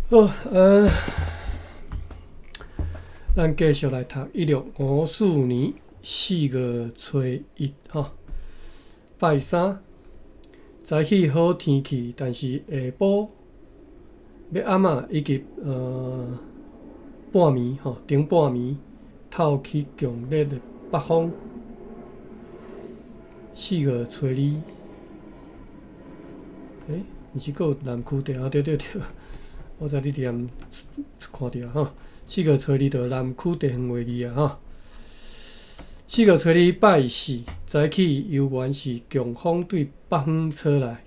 好，咱繼續來讀1654年4月初一吼，拜三，早起好天氣，但是下晡欲暗仔以及半暝吼，頂半暝透起強烈的北風。四月初二，毋是閣有南區地啊？對對對，我知你踮看著吼。四月初二就南區地方會議啊吼。四月初二拜四，早起猶原是強風對北方吹來，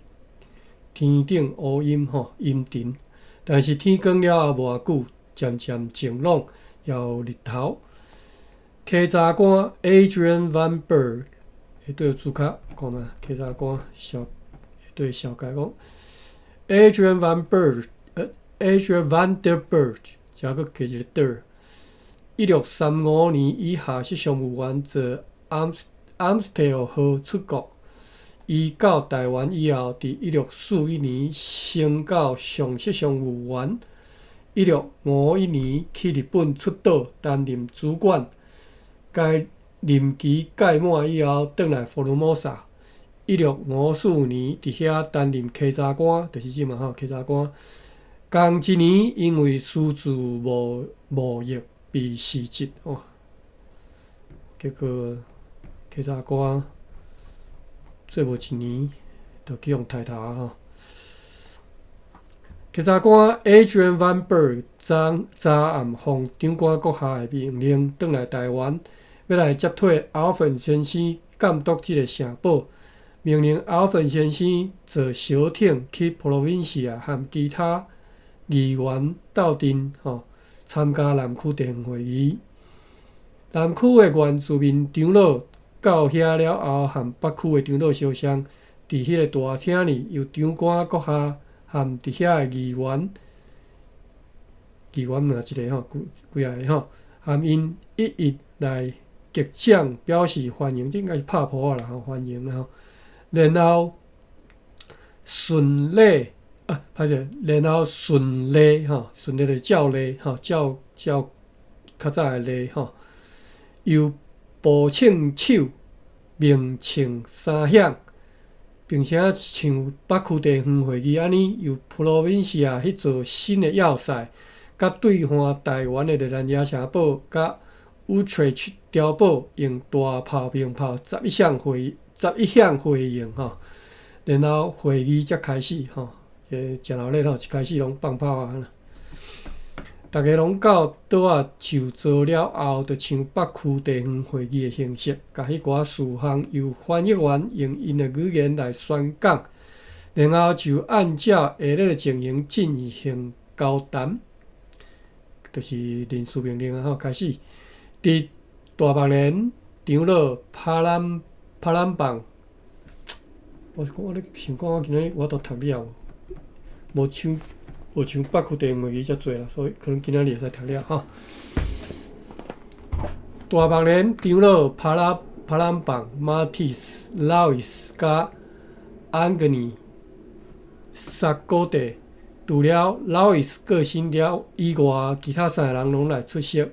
天頂烏陰吼陰沉，但是天光了後無偌久，漸漸晴朗，也有日頭。稽查官 Adrian Van Berg 對主角講啊，稽查官小對小解講，Adrian Van Berg，Adrian Van der Berg，遮閣加一個 der。1635年，以下式商務員坐阿姆斯特爾號出國。伊到台灣以後，佇1641年升到上席商務員。1651年去日本出島擔任主管。該任期屆滿以後，轉來福爾摩沙。1654年佇遐擔任稽查官，就是這嘛吼，稽查官。仝一年，因為私自貿易被辭職哦。結果稽查官做無一年，就去予刣頭啊吼。稽查官 Adrian Van Berg 昨昨暗奉長官閣下的命令，轉來台灣，欲來接替阿芬先生監督這个城堡，命令阿芬先生坐小艇去 Provincia 和其他議員鬥陣吼，參加南區地方會議。南區的原住民長老到遐了後，和北區的長老相像，佇彼個大廳裡，由長官閣下和佇遐的議員，議員嘛一个吼，幾幾仔个吼，和𪜶一一來擊掌表示歡迎，這應該是拍噗仔啦吼，歡迎啦吼。然後順禮啊，歹勢，然後順例吼，順例就是照例吼，照照較早的例吼，由步槍手鳴槍三響，並且像北區地方會議按呢，由普羅文西亞彼座新的要塞，佮對岸台灣的熱蘭遮城堡，佮烏特雷碉堡，用大炮、鳴炮11響回應吼，然後會議才開始吼，誠熱鬧吼，一開始攏放炮啊。逐家攏到桌仔就座了後，就像北區地方會議的形式，共彼寡事項由翻譯員用𪜶的語言來宣講，然後就按照下列的情形進行交談，就是人事命令啊吼，開始。佇大目連長老帕蘭帕蘭邦，我我咧想講，我今仔日我都讀了無？無像無像北區地方會議遮濟啦，所以可能今仔日會使讀了吼。大目連長老帕拉帕蘭邦馬蒂斯、勞伊斯佮安格尼薩古蒂，除了勞伊斯過身了以外，其他三个人攏來出席。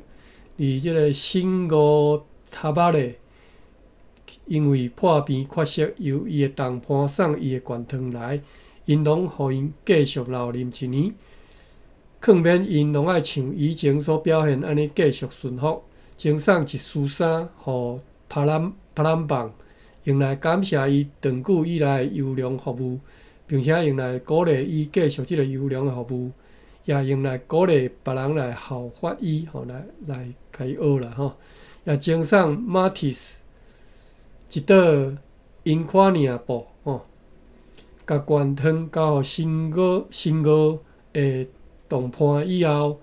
而這个新吳塔巴勒因為破病缺席，由伊的同伴送伊的懸糖來，𪜶攏予𪜶繼續留任一年，勸勉𪜶攏愛像以前所表現按呢繼續順服。贈送一絲衫予帕蘭帕蘭邦，用來感謝伊長久以來的優良服務，並且用來鼓勵伊繼續這个優良的服務，也用來鼓勵別人來效法伊，吼，來來共伊學啦，吼。也贈送馬蒂斯一桌銀寬領布，吼，共懸糖交予新俄新俄的同伴以後，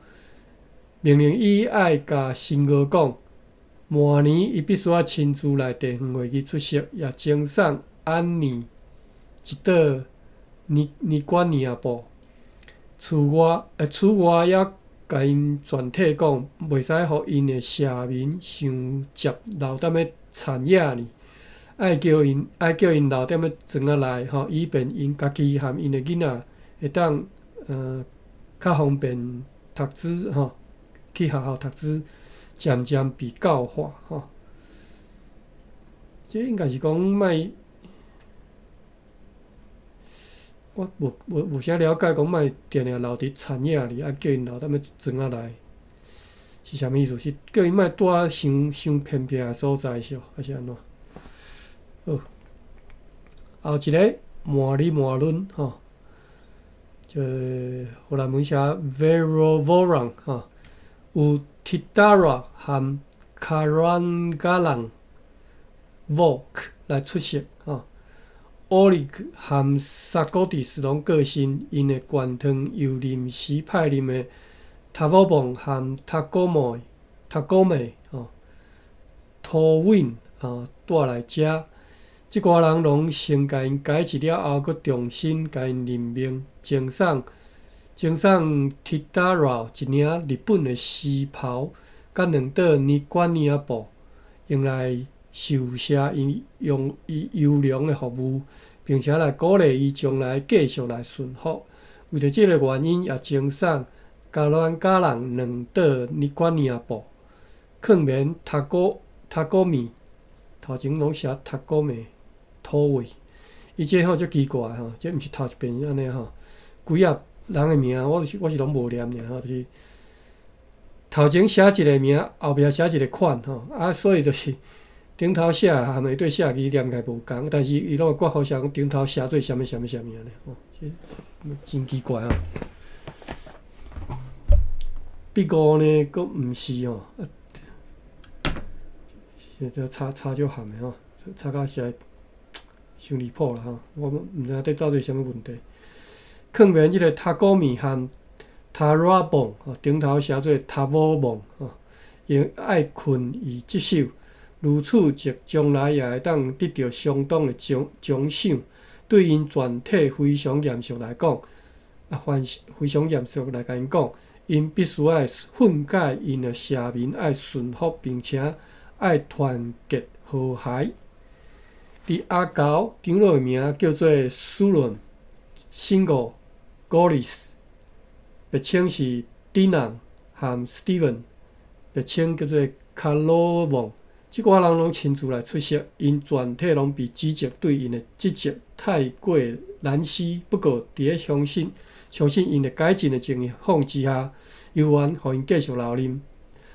命令伊愛共新俄講，明年伊必須愛親自來地方會議出席，也贈送安妮一桌尼尼冠領布。此外，此外猶共𪜶全體講，袂使予𪜶的社民傷捷留踮咧田野呢，愛叫𪜶留踮咧庄仔內，吼，以便𪜶家己和𪜶的囡仔會當較方便讀書吼，去學校讀書，漸漸被教化吼。這應該是講莫，我無無無啥了解，講莫定定留佇田野裡，啊叫𪜶留踮咧庄仔內，是啥物意思？是叫𪜶莫蹛傷傷偏僻的所在是無？還是按怎？好，後一个麻里麻倫吼，這荷蘭文寫 Vervoorn 吼，有 Tidara 和 Karangalan Volk 來出席吼。奧利克和薩古迪斯攏過身，𪜶的懸床由臨時派任的塔沃邦和塔古莫、塔古美吼托溫啊帶來遮。這寡人攏先共𪜶解職了後，閣重新共𪜶任命，贈送贈送 Tidara 一領日本的絲袍，佮兩桌尼觀尼亞布，用來受謝𪜶用伊優良的服務，並且來鼓勵伊將來繼續來順服。為著這个原因，也贈送加蘭加人兩桌尼觀尼亞布，勸勉塔古塔古米，頭前攏寫塔古米土位。伊這吼足奇怪吼，這毋是頭一遍按呢吼，幾仔人的名我是我是攏無念爾吼，就是頭前寫一个名，後壁寫一个款吼，啊，所以就是頂頭寫和下底寫其實念起來無仝，但是伊攏會括號寫講頂頭寫做啥物啥物啥物按呢吼，這真奇怪吼。筆誤呢，閣毋是吼，啊，這差差足譀的吼，差甲實在傷離譜啦吼！我毋知影這到底啥物問題。勸勉這个塔古米和塔拉邦吼，頂頭寫做塔沃邦吼，應愛勤於職守，如此則將來也會當得著相當的獎獎賞。對𪜶全體非常嚴肅來講，啊，凡是非常嚴肅來共𪜶講，𪜶必須愛訓誡𪜶的社民愛順服，並且愛團結和諧。佇阿猴長老的名叫做蘇倫、辛格、高里斯，別稱是迪南和史蒂文，別稱叫做卡羅旺。這寡人攏親自來出席，𪜶全體攏被指責對𪜶的職責太過難思。不過，佇咧相信相信𪜶會改進的情況之下，猶原予𪜶繼續留任。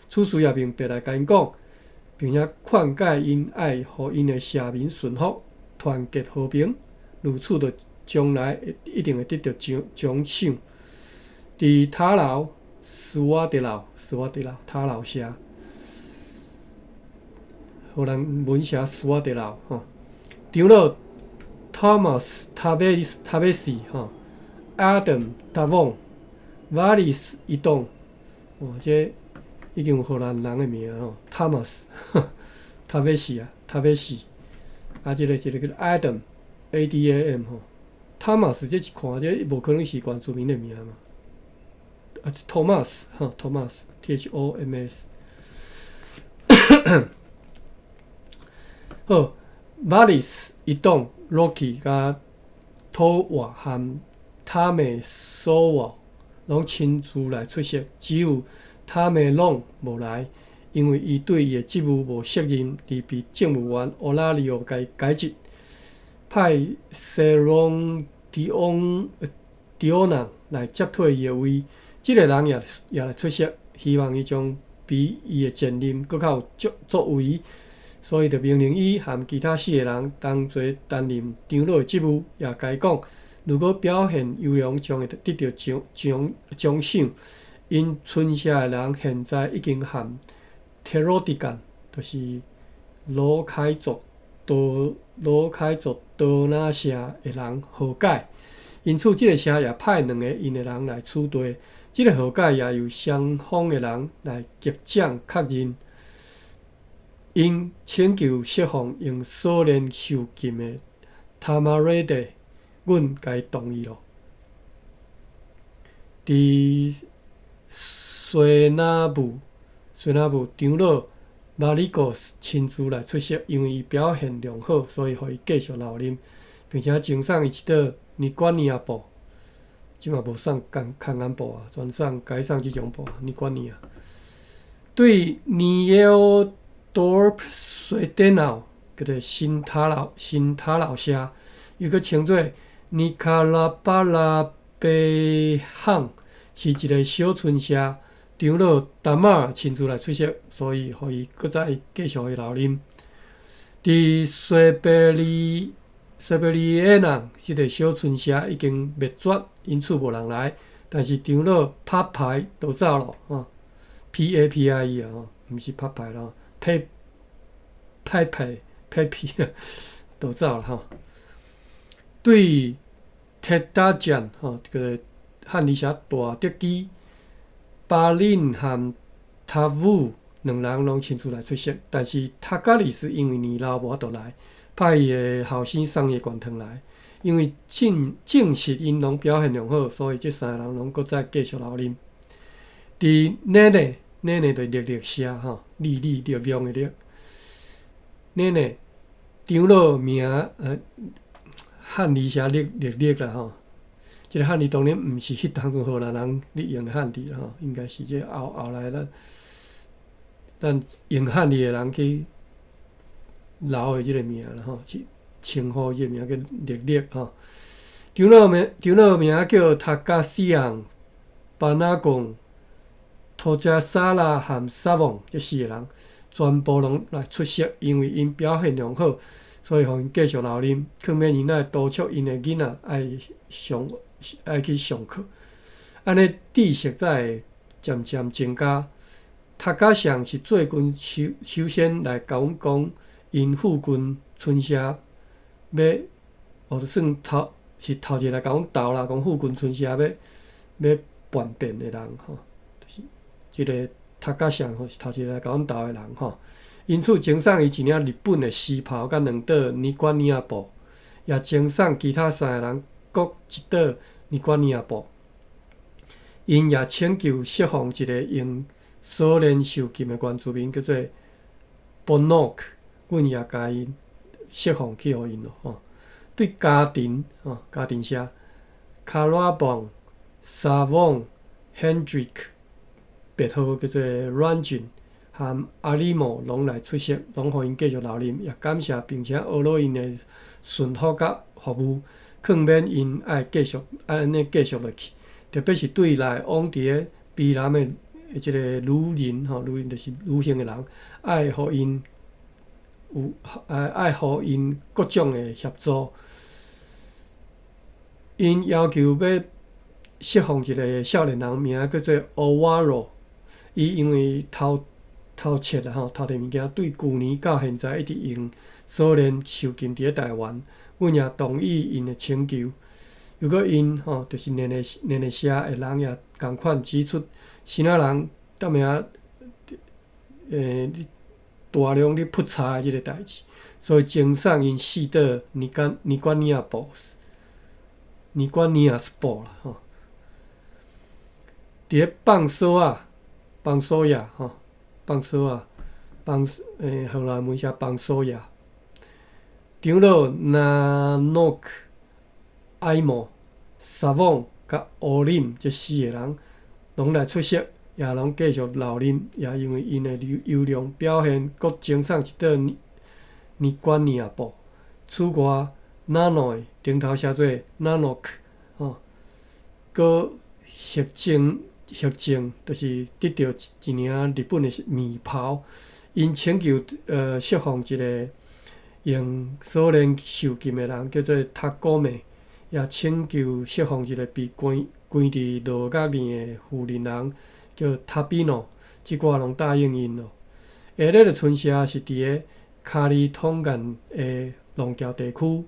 此事也明白來共𪜶講，並且勸誡𪜶愛予𪜶的社民順服、團結和平，如此就將來一定會得著獎獎賞。佇塔樓斯瓦德樓、斯瓦德樓塔樓社，荷蘭文寫斯瓦德樓吼。長老 Thomas 塔貝塔貝斯吼，Adam 塔旺，瓦里斯伊東，哦，這已經有荷蘭人的名吼，Thomas 塔貝斯啊，塔貝斯，啊，這個一個叫 Adam，A D A M 吼，Thomas 這一看這無可能是原住民的名嘛，啊，Thomas 吼，Thomas，T H O M S，好，瓦里斯伊東 Rocky 佮托瓦和塔美索瓦攏親自來出席，只有塔梅朗無來，因為伊對伊的職務無適任，而被政務員奧拉里奧共伊解職，派西隆迪翁迪奧納來接替伊的位。這个人也也來出席，希望伊將比伊的前任閣較有作作為，所以就命令伊和其他四个人同齊擔任長老的職務，也共伊講，如果表現優良，將會得著獎獎獎賞。𪜶村社的人現在已經和特羅迪干，就是魯凱族多魯凱族多納社的人和解，因此這个社也派兩個𪜶的人來此地。這个和解也由雙方的人來擊掌確認。𪜶請求釋放用鎖鏈受禁的塔瑪瑞德，阮共伊同意囉。佇西納布，西納布長老馬里古斯親自來出席，因為伊表現良好，所以予伊繼續留任，並且贈送伊一桌尼觀尼亞布。這嘛無送空空眼布啊，專送該送這種布，尼管爾啊。對尼爾多爾水電腦叫做新塔老新塔老社，又閣稱做尼卡拉巴拉貝罕，是一个小村社。長老達馬爾親自來出席，所以予伊閣再繼續予伊留任。佇西伯利西伯利亞人這个小村社已經滅絕，因此無人來。但是長老拍牌都走了吼，PAPIE 啊吼，毋是拍牌咯，拍拍牌拍皮都走了吼。對鐵達將吼，這个漢字寫大德基、巴林和塔武兩人攏親自來出席，但是塔加里斯因為年老無法度來，派伊的後生送伊懸糖來。因為證證實𪜶攏表現良好，所以這三個人攏閣再繼續留任。佇內內內內就力力社吼，力力力量的力。內內長老名漢字寫力力力啦吼，這个漢字當然毋是彼當陣荷蘭人咧用的漢字啦吼，應該是這後後來咱咱用漢字的人去留的這个名啦吼，稱稱呼這个名叫力力吼。長老名長老名叫塔加西昂、巴納貢、托加薩拉和薩旺這四个人，全部攏來出席，因為𪜶表現良好，所以予𪜶繼續留任。勸勉𪜶愛督促𪜶的囡仔愛上愛去上課，按呢知識才會漸漸增加。塔加尚是最近首首先來共阮講，𪜶附近村社欲，哦，算頭是頭一个來共阮鬥啦，講附近村社欲欲叛變的人吼，就是這个塔加尚吼是頭一个來共阮鬥的人吼。因此，贈送伊一領日本的絲袍佮兩朵尼管尼亞布，也贈送其他三个人各一朵尼管尼亞布。𪜶也請求釋放一个用鎖鏈受禁的原住民，叫做波諾克，阮也共伊釋放去予𪜶咯吼。對家庭吼，家庭社卡拉邦、沙旺、Hendrik，別號叫做軟俊和阿里莫攏來出席，攏予𪜶繼續留任，也感謝並且呵咾𪜶的順服佮服務，勸勉𪜶愛繼續按呢繼續落去。特別是對來往佇咧卑南的這个旅人吼，旅人就是旅行的人，愛予𪜶有愛愛予𪜶各種的協助。𪜶要求欲釋放一个少年人，名叫做歐瓦羅。伊因為偷偷竊啦吼，偷摕物件，對舊年到現在一直用鎖鏈受禁佇咧台灣。阮也同意𪜶的請求。如果𪜶吼，就是練練練練社的人也仝款指出，爍爁人踮遐大量咧撲查的這个代誌，所以贈送𪜶四朵尼管尼管尼亞布，尼管尼亞斯布啦吼。佇咧放索啊，放索亞吼，放索啊，放荷蘭文寫放索亞。長老納諾克、埃莫、薩旺佮烏林這四个人攏來出席，也攏繼續留任，也因為𪜶的優良表現，閣贈送一朵尼尼管尼亞布。此外，納諾頂頭寫做納諾克吼，閣獲贈獲贈，就是得著一領日本的棉袍。𪜶請求釋放一个用鎖鏈受禁的人，叫做塔古美，也請求釋放一个被關關佇牢獄裡的婦人人，叫塔比諾。這寡攏答應𪜶咯。下日的村社是佇咧卡利通縣的龍橋地區，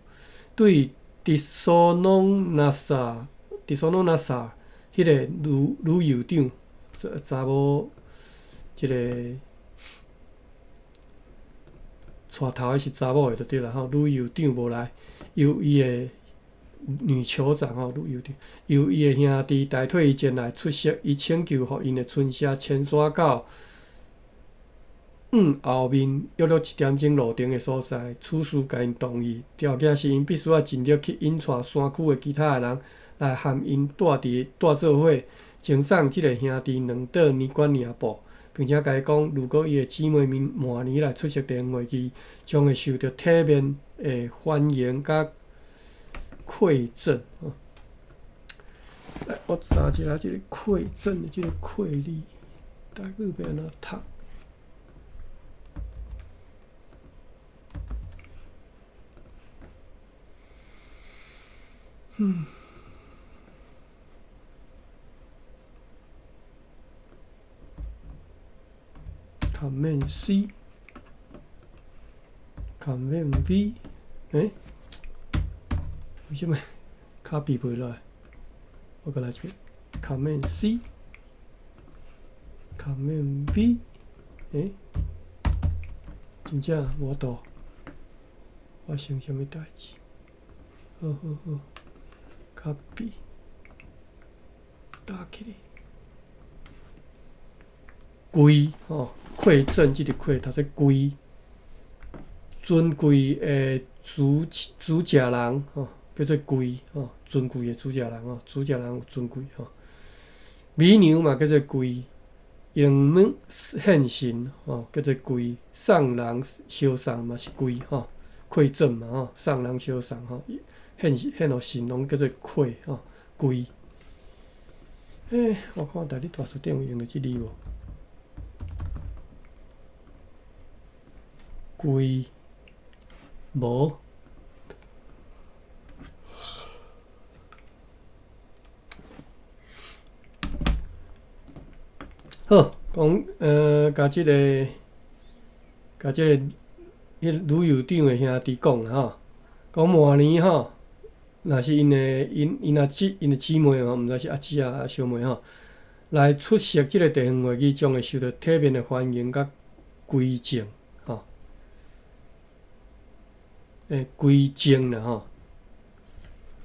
對迪索農納薩迪索農納薩彼个旅旅遊長查某，這个帶頭的是查某的就對啦吼，旅遊長無來，由伊的女酋長吼，旅遊長由伊的兄弟代替伊前來出席，伊請求予𪜶的村社遷徙到往後面約略一點鐘路程的所在，此事共𪜶同意，條件是𪜶必須愛盡力去引帶山區的其他的人來含𪜶蹛佇蹛做伙，贈送這个兄弟兩桌年冠領布，並且共伊講，如果伊的姊妹們明年來出席地方會議，將會受著體面的歡迎佮饋贈。來，我查一下這个饋贈的這个饋字，台語欲按怎讀？嗯。Command C，Command V，欸？為啥物 copy 袂落來？我閣來一遍，Command C，Command V，欸？真正無法度發生啥物代誌？好好好，copy，打起來，貴吼，饋贈這个饋讀做貴，尊貴的主主食人吼，叫做貴吼，尊貴的主食人吼，主食人有尊貴吼。美娘嘛叫做貴，用物獻神吼，叫做貴，送人相送嘛是貴吼，饋贈嘛吼，送人相送吼，獻獻予神攏叫做饋吼，貴。欸，我看台語大辭典有用著這字無？貴，無。好，講共這个，共這个彼旅遊長的兄弟講啦吼，講明年吼，若是𪜶的𪜶𪜶阿姊𪜶的姊妹吼，毋知是阿姊抑小妹吼，來出席這个地方會議，將會受著體面的歡迎佮歸贈吼。欸，歸贈啦吼。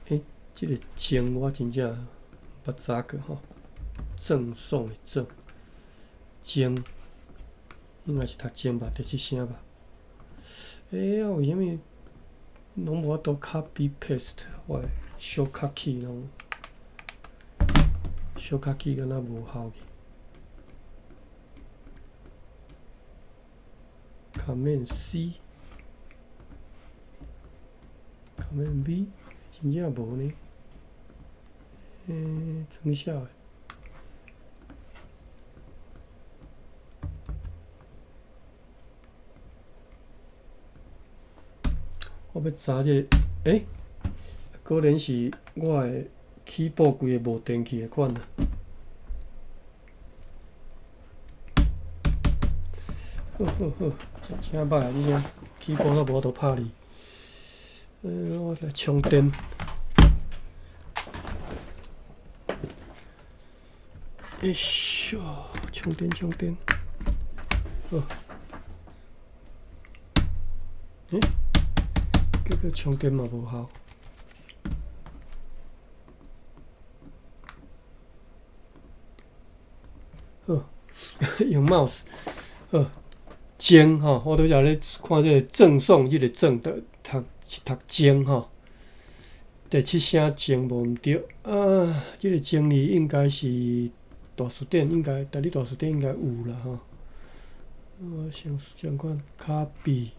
欸，這个贈我真正毋捌查過吼，贈送的贈，贈應該是讀贈吧，第七聲吧。欸，啊，為啥物攏無法度 copy paste？我的 shortcut key 攏 shortcut key 敢若無效去。Command C，Command V，真正無呢。欸，裝痟的。我欲查這个，欸，果然是我的 keyboard 規个無電去的款啊。好好好，真正歹啊！這聲 keyboard 都無法度拍字。我來充電。哎咻，充電充電。好。欸？結果充電嘛無效。好，用 mouse。好，贈吼，我拄才咧看這个贈送，這个贈的讀是讀贈吼。第七聲贈無毋對啊，這个贈字應該是大辭典，應該台語大辭典應該有啦吼。我先先看 copy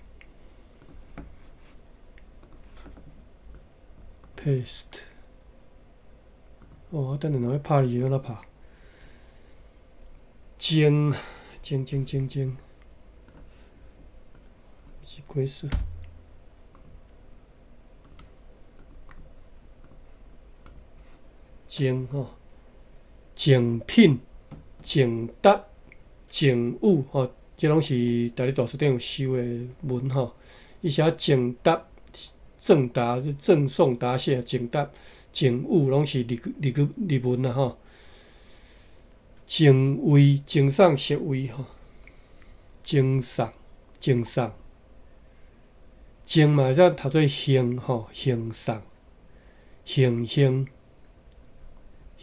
paste。哦，我等下若欲拍字按怎拍？贈贈贈贈贈，是幾歲？贈吼，贈品、贈答、贈與吼，這攏是台語大辭典有收的文吼。伊寫贈答、贈答、贈送答謝、贈答、贈與，攏是日日語日文啊吼。贈位、贈送席位吼，贈送、贈送，贈嘛會使讀做獻吼，獻送、獻獻、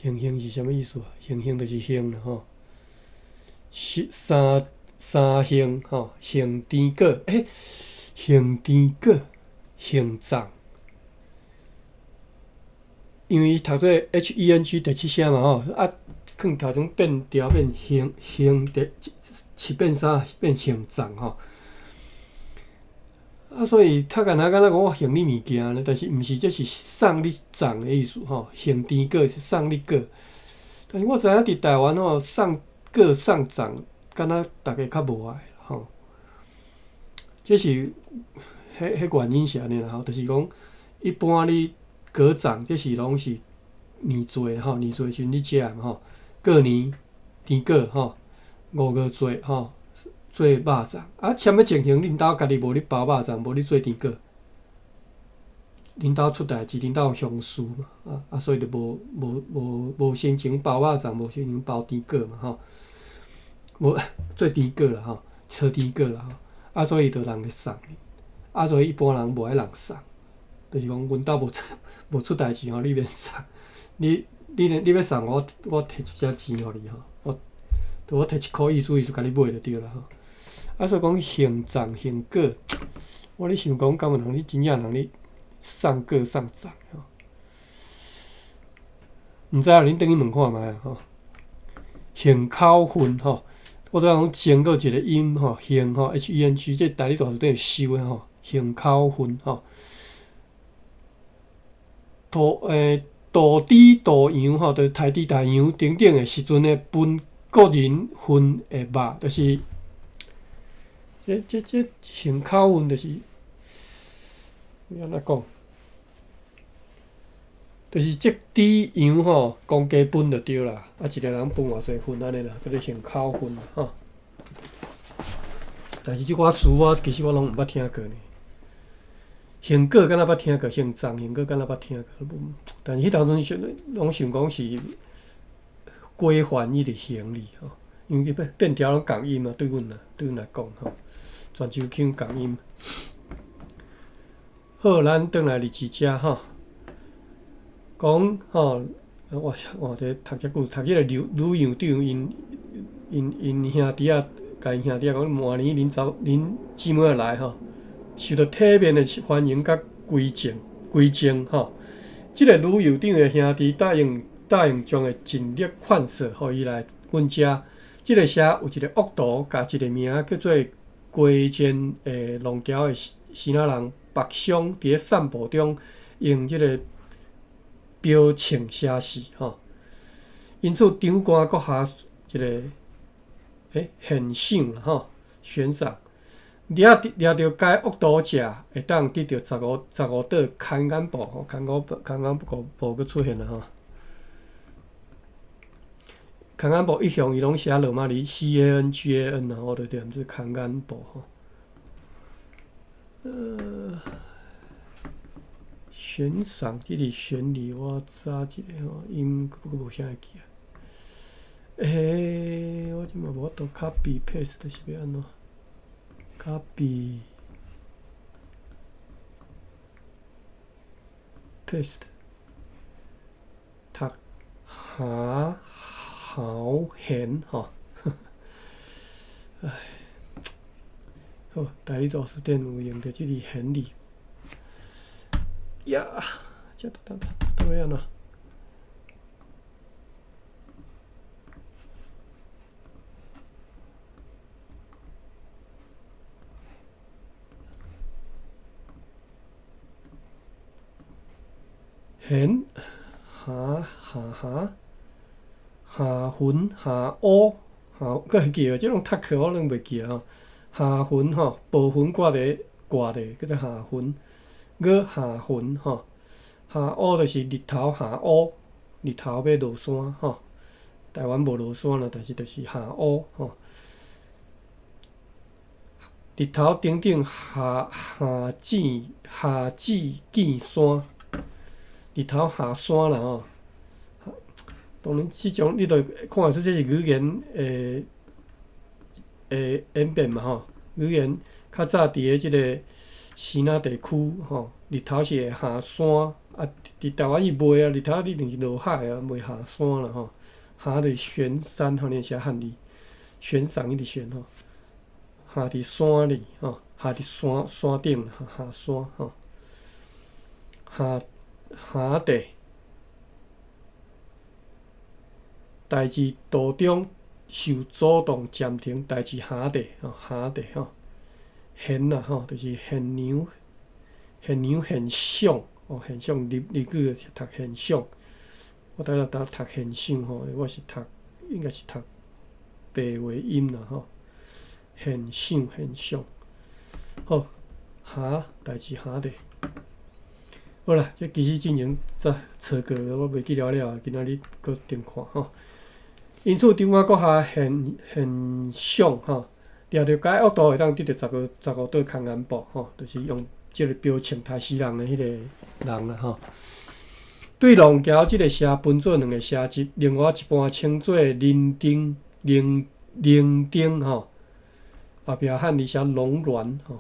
獻獻是啥物意思啊？獻獻就是獻啦吼。是三三獻吼，獻甜果，欸，獻甜果，獻葬，因為伊讀做 HENG 第七聲嘛吼，啊，囥頭前變調變行行第七變三變行藏吼。啊，所以讀敢若敢若講我還你物件呢，但是毋是，這是送你粽的意思吼，還甜粿是送你粿。但是我知影佇台灣吼，送粿送粽，敢若逐家較無愛吼。這是彼彼原因是按呢啦吼，就是講一般你粿粽，這是攏是年節吼，年節時陣你食的嘛吼，過年甜粿吼，五月節吼。做肉粽啊？啥物情形？恁兜家己無咧包肉粽，無咧做甜粿？恁兜出代誌，恁兜有凶事嘛？啊啊，所以就無無無無心情包肉粽，無心情包甜粿嘛吼。無做甜粿啦吼，炒甜粿啦吼。啊，所以就人會送你。啊，所以一般人無愛人送，就是講阮兜無無出代誌吼，你免送。你你你欲送我，我提一隻錢予你吼。我我提一箍意思意思，共你買就對啦吼。啊，所以講還粽還粿，我咧想講，敢有人咧真正人咧送粿送粽吼？毋知影，恁轉去問看覓啊吼。還口訓吼，我拄仔講前閣一個音吼，還吼 H E N G，這台語大辭典有收的吼，還口訓吼。屠欸渡豬渡羊吼，就是刣豬刣羊等等的時陣咧，分各人份的肉，就是這這這還口訓就是欲按怎講？就是這豬羊吼，公家分就對啦，啊，一個人分偌濟份按呢啦，叫做還口訓吼。但是這寡詞我其實我攏毋捌聽過呢。還粿敢若捌聽過，還粽還粿敢若捌聽過，但是彼當陣想攏想講是規範伊個行李吼，因為變變調攏仝音嘛，對阮啊，對阮來講吼，泉州腔仝音。好，咱轉來日誌遮吼，講吼，我我佇讀遮久，讀彼個呂呂陽長𪜶𪜶𪜶兄弟仔，共𪜶兄弟仔講，明年恁查恁姊妹來吼，受到體面的歡迎佮歸贈歸贈吼。這個呂右長的兄弟答應答應將會盡力勸說，予伊來阮遮。這個時有一個惡徒，共一個名叫做郭建的龍橋的支那人白商，佇咧散步中用這個標槍射死吼。因此，長官閣下一個欸懸賞吼，懸賞。掠掠著該惡徒者，會當得著十五十五桌看眼布吼，看眼看眼布布閣出現啦吼。看眼布一向伊攏寫羅馬字 C A N G A N 啊，我就念做看眼布吼。懸賞這個旋律我查一下吼，音閣無啥會記啊。欸，我這嘛無法度 copy paste 是欲按怎？copy paste 讀下豪賢吼，唉，好，台語大辭典有用著這個賢字。呀，這等等等欲按怎？賢下下下下雲下烏下，閣會記哦，這種讀課我攏袂記吼。下雲吼，薄雲掛佇掛咧，叫做下雲。閣下雲吼，下烏就是日頭下烏，日頭欲落山吼。台灣無落山啦，但是就是下烏吼。日頭頂頂下下子下子見山。日頭下山啦吼，當然這種你著看會出這是語言的的演變嘛吼。語言較早佇咧這個支那地區吼，日頭是會下山，啊，佇台灣是袂啊，日頭一定是落海啊，袂下山啦吼。下就是懸山吼，你寫漢字，懸賞彼個懸吼，下佇山裡吼，下佇山山頂下山吼，下。下地，代誌途中受阻擋暫停，代誌下地吼，下地吼，現啊吼，就是現場，現場現象哦，現象日日語讀現象，我拄仔讀讀現象吼，我是讀應該是讀白話音啦吼，現象現象，好，下代誌下地。好啦，這其實進前早查過，我袂記了了，今仔日閣重看吼。因此，長官閣下現現象吼，掠著該惡徒會當得著15倒空銀布吼，就是用這個標槍刣死人的彼個人啦吼。對龍橋這個社分做兩個社級，另外一半稱做林丁林林丁吼，後壁漢字寫龍巒吼。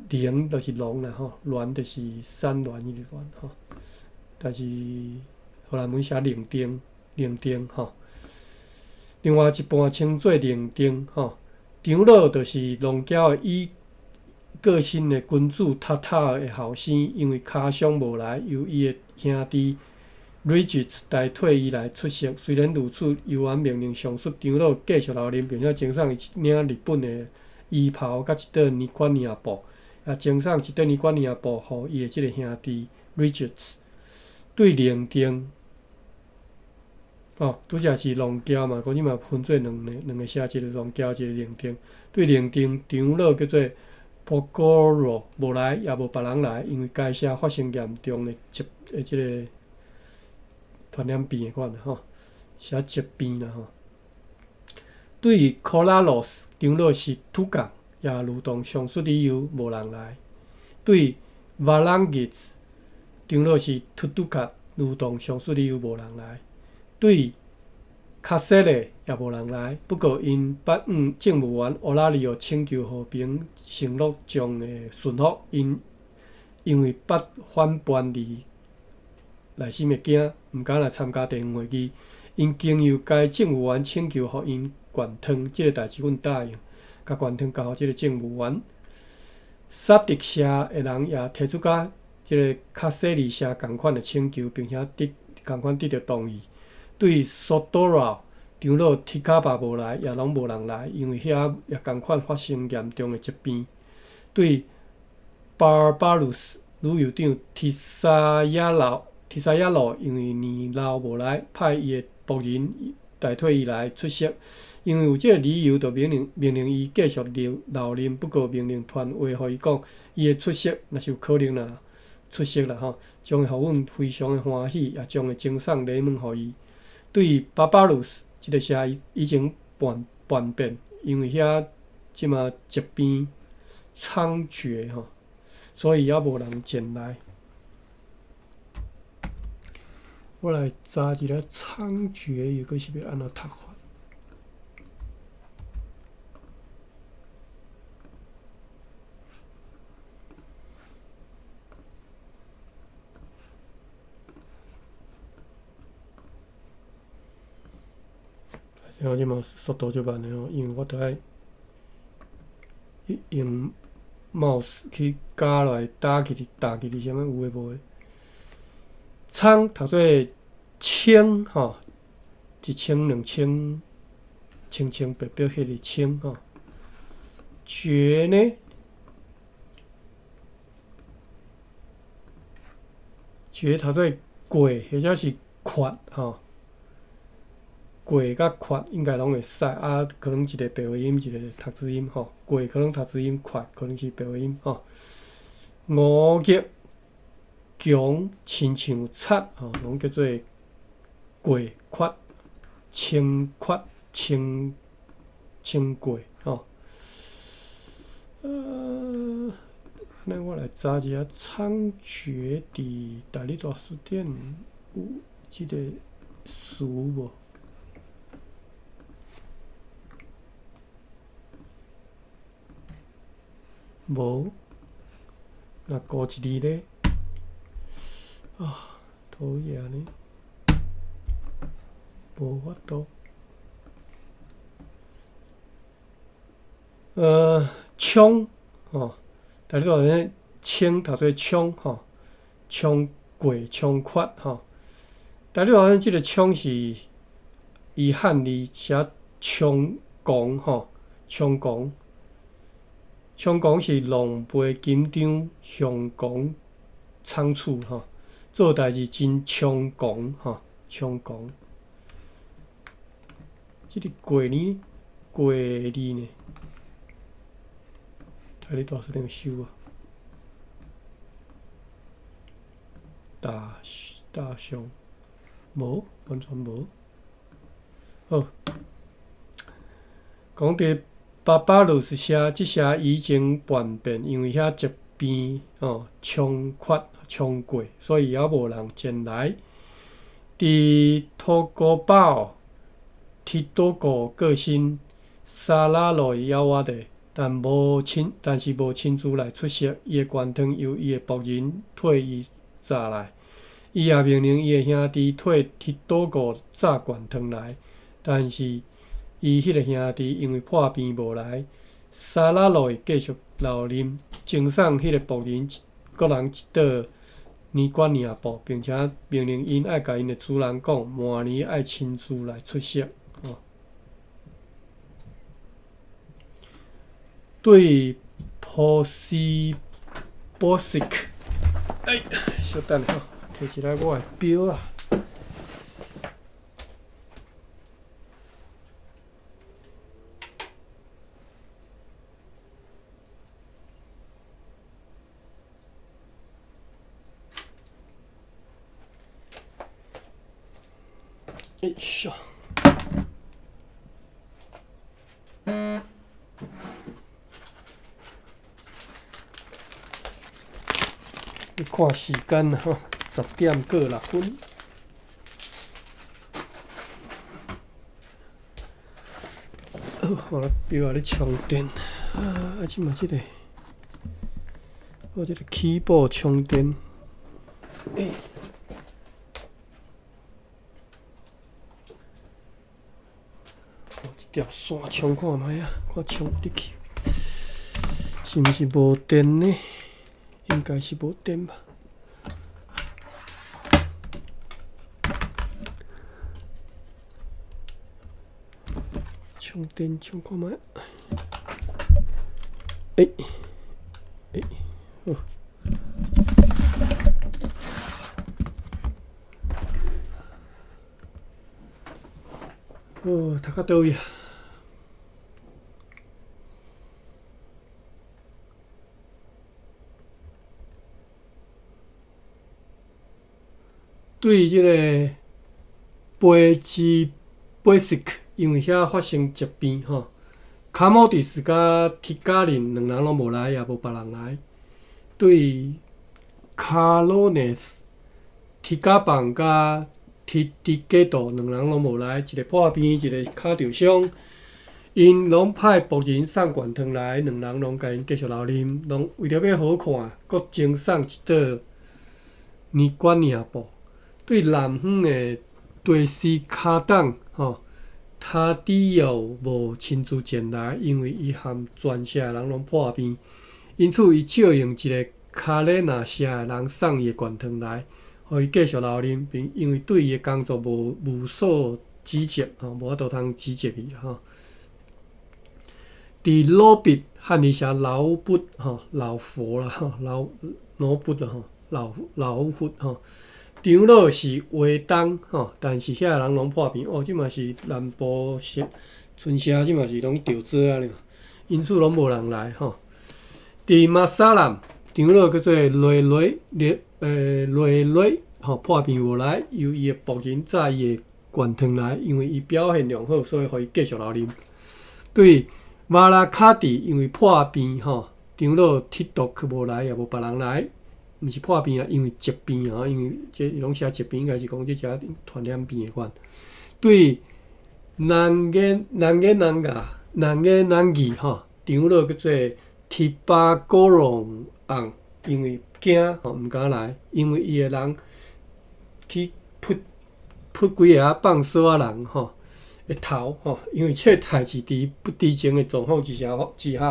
龍就是龍啦吼，巒就是山巒彼個巒吼。但是荷蘭文寫伶丁伶丁吼。另外一半稱做伶丁吼。長老就是龍橋的已過身的君主塔塔的後生，因為跤傷無來，由伊的兄弟 Regis 代替伊來出席。雖然如此，尤安命令上述長老繼續留任，並且贈送伊一領日本的衣袍佮一塊尼冠尼亞布。也贈送一塊尼冠尼亞布予伊的這个兄弟 Regis。對伶丁，哦，拄才是龍橋嘛，講這嘛分做兩個社，一個龍橋，一個伶丁。對伶丁長老叫做 Pogoro 無來，也無別人來，因為該社發生嚴重的疾的這个傳染病的款吼，寫疾病啦吼。對 Coralos 長老是土港，也如同上述理由，無人來。對 Valangis 長老是突突卡，如同上述理由，無人來。對卡西勒也無人來。不過，𪜶捌向政務員奧拉里奧請求和平，承諾將會順服𪜶，因為捌反叛而內心會驚，毋敢來參加地方會議。𪜶經由該政務員請求，予𪜶灌湯，這个代誌阮答應，共灌湯交予這个政務員。薩迪社的人也提出佮這个卡西利社仝款的請求，並且得仝款得著同意。對蘇多羅長老提卡巴無來，也攏無人來，因為遐也仝款發生嚴重的疾病。對巴爾巴魯斯旅遊長提沙亞老提沙亞路因為年老無來，派伊的僕人代替伊來出席。因為有這个理由，就命令伊繼續留任。不過命令傳話予伊講，伊的出席若是有可能啦，出席啦吼，將會予阮非常的歡喜，也將會贈送禮物予伊。對巴巴魯斯這个社已經叛變，因為遐這馬疾病猖獗吼，所以猶無人前來。我來查一下猖獗又閣是欲按怎讀法？我這馬速度足慢的吼，因為我著愛用 mouse 去加落來打起去打起去，啥物有的無的。倉讀做千吼，一千兩千，清清白白彼个清吼。絕呢？絕讀做過或者是缺吼。過佮缺應該攏會使啊，可能一個白話音，一個讀字音吼。過可能讀字音，缺可能是白話音吼。五逆強親像賊吼，攏叫做過缺、清缺、清清過吼。按呢我來查一下猖獗佇大理大辭典有這个詞無？無，若孤一字咧，啊，討厭呢，無法度。衝吼，大家都咧衝讀做衝吼，衝過衝缺吼。大家話這个衝是伊漢字寫猖狂吼，猖狂，猖狂是狼狽緊張、凶狂倉促吼，做代誌真猖狂吼，猖狂。這个過年過字呢？啊，你大細頂收啊？大大象無，完全無。好，講佇巴巴魯斯城，這城已經叛變，因為遐疾病哦，猖獗猖過，所以猶無人前來。佇托戈堡、提多戈過身，沙拉洛伊猶活咧，但無親，但是無親自來出席。伊的懸湯由伊的僕人替伊炸來。伊也命令伊的兄弟替提多戈炸懸湯來，但是伊彼个兄弟因為破病無來。沙拉洛伊繼續留任，贈送彼个僕人各人一桌年冠領布，並且命令𪜶愛共𪜶的主人講，明年愛親自來出席。哦，對波斯波斯克，哎，稍等下，提一下我的錶啊。哎咻！你看時間吼，10點過6分。好，我錶也咧充電，啊，這馬這个，我這个 keyboard 充電。欸這條線充看覓啊？看充入去，是毋是無電呢？應該是無電吧。充電充看覓？欸欸，好。哦，讀到佗位啊？對這个贝茲貝斯克，因為遐發生疾病吼，卡莫迪斯佮提加林兩人攏無來，也無別人來。對卡羅內斯、提加邦佮提迪加多兩人攏無來，一个破病，一个跤著傷。𪜶攏派僕人送懸湯來，兩人攏共𪜶繼續留任，攏為著欲好看，閣贈送一桌年冠領布。對南方的提斯卡黨吼，塔迪奧無親自前來，因為伊和全城的人攏破病，因此伊借用一个卡雷納城的人送伊的懸湯來，予伊繼續留任，並因為對伊的工作無所指責吼，無法度通指責伊吼。佇魯比漢字寫老佛吼，老佛啦吼，老老佛啦吼，老老佛吼。長老是畫東吼，但是遐人攏破病哦，這嘛是南部城村社，這嘛是攏著災啊咧，因此攏無人來吼。佇馬薩蘭長老叫做雷雷雷雷雷吼，破病無來，由伊的僕人載伊的懸湯來，因為伊表現良好，所以予伊繼續留任。對馬拉卡蒂，因為破病吼，長老鐵毒去無來，也無別人來。毋是破病啊，因為疾病啊，因為這伊攏寫疾病，應該是講這只傳染病的款。對南個南個南個南個南義吼，長老叫做提巴哥隆昂，因為驚吼毋敢來，因為伊的人去撲撲幾个放索仔人吼的頭吼，因為這個代誌佇不知情的狀況之下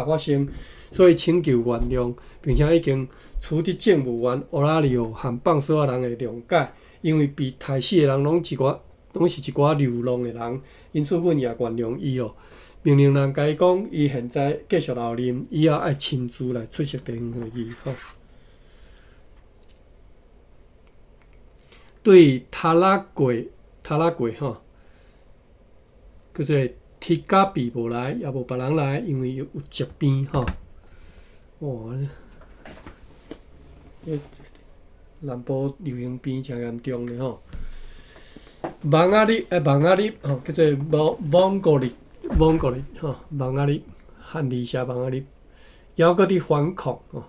發生，所以請求原諒，並且已經取得政務員奧拉里奧和放索仔人的諒解，因為被刣死的人攏一寡攏是一寡流浪的人，因此阮也原諒伊哦。命令人共伊講，伊現在繼續留任，以後愛親自來出席地方會議。吼，對塔拉過塔拉過吼，叫做提加比無來，也無別人來，因為有疾病吼。哇！彼南部流行病誠嚴重咧吼。網仔日，網仔日吼，叫做網網國日，網國日吼，網仔日，漢字寫網仔日，猶閣佇反抗吼。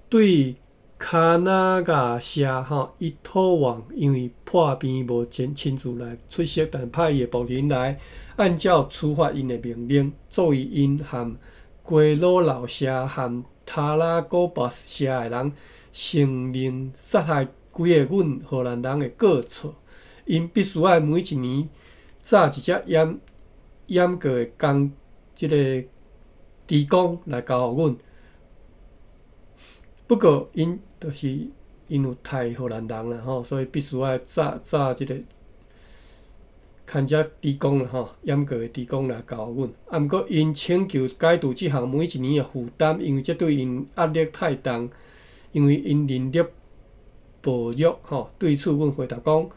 對卡那亞社吼，伊土旺因為破病無親親自來出席，但派伊的僕人來，按照處罰𪜶的命令，作為𪜶和圭魯老社和塔拉古巴社的人承認殺害幾个阮荷蘭人的過錯，𪜶必須愛每一年紮一隻閹閹過的公這个豬公來交予阮。不過，𪜶就是𪜶有刣荷蘭人啦吼，所以必須愛紮紮這个牽隻豬公啦吼，閹過的豬公來交予阮。啊，毋過𪜶請求解除這項每一年的負擔，因為這對𪜶壓力太重，因為𪜶能力薄弱吼。對此，阮回答講，